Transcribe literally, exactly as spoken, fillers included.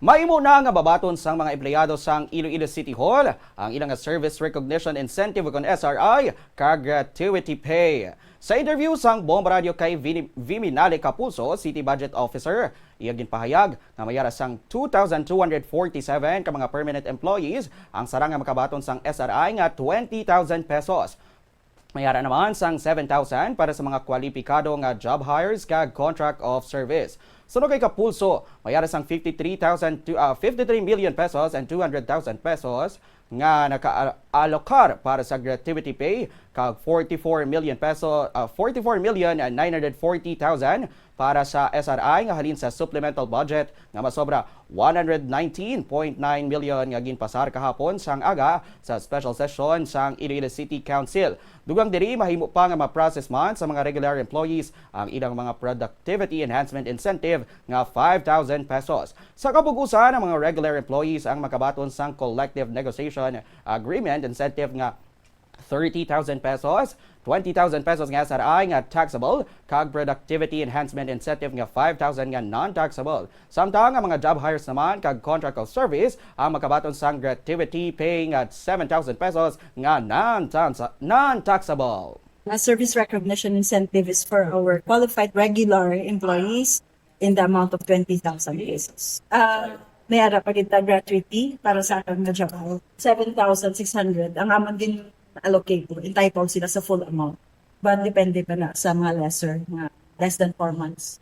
Mahimo na nga mabaton sang mga empleyado sang Iloilo City Hall ang ilang nga service recognition incentive, kon S R I, kag gratuity pay. Sa interview sang Bomba Radio kay Vini- Viminale Capulso, City Budget Officer, iya ginpahayag nga mayara sang two thousand two hundred forty-seven ka mga permanent employees ang sarang nga makabaton sang S R I nga twenty thousand pesos. Mayara naman sang seven thousand para sa mga kwalipikado nga job hires kag contract of service. Suno kay Capulso, mayara sang fifty-three thousand to, ah, fifty-three million pesos and two hundred thousand pesos nga naka-alokar para sa gratuity pay, kag forty-four million peso, ah, forty-four million nine hundred forty thousand para sa S R I nga halin sa supplemental budget nga masobra one hundred nineteen point nine million nga ginpasar kahapon sang aga sa special session sang Iloilo City Council. Dugang diri, mahimo pa nga ma-process man sa mga regular employees ang ilang mga productivity enhancement incentive nga five thousand pesos. Sa kapugusan, ang mga regular employees ang makabaton sang collective negotiation agreement incentive nga thirty thousand pesos, twenty thousand pesos nga S R I nga taxable, kag productivity enhancement incentive nga five thousand nga non-taxable. Samtang ang mga job hires naman kag contract of service ang makabaton sang gratuity pay nga seven thousand pesos nga non-, non-taxable. A service recognition incentive is for our qualified regular employees in the amount of twenty thousand pesos. Uh, may ara pa kita gratuity para sa atong nga job. Seven thousand six hundred ang amon din allocate, entitled sila sa full amount. But depende pa na sa mga lesser, mga less than four months.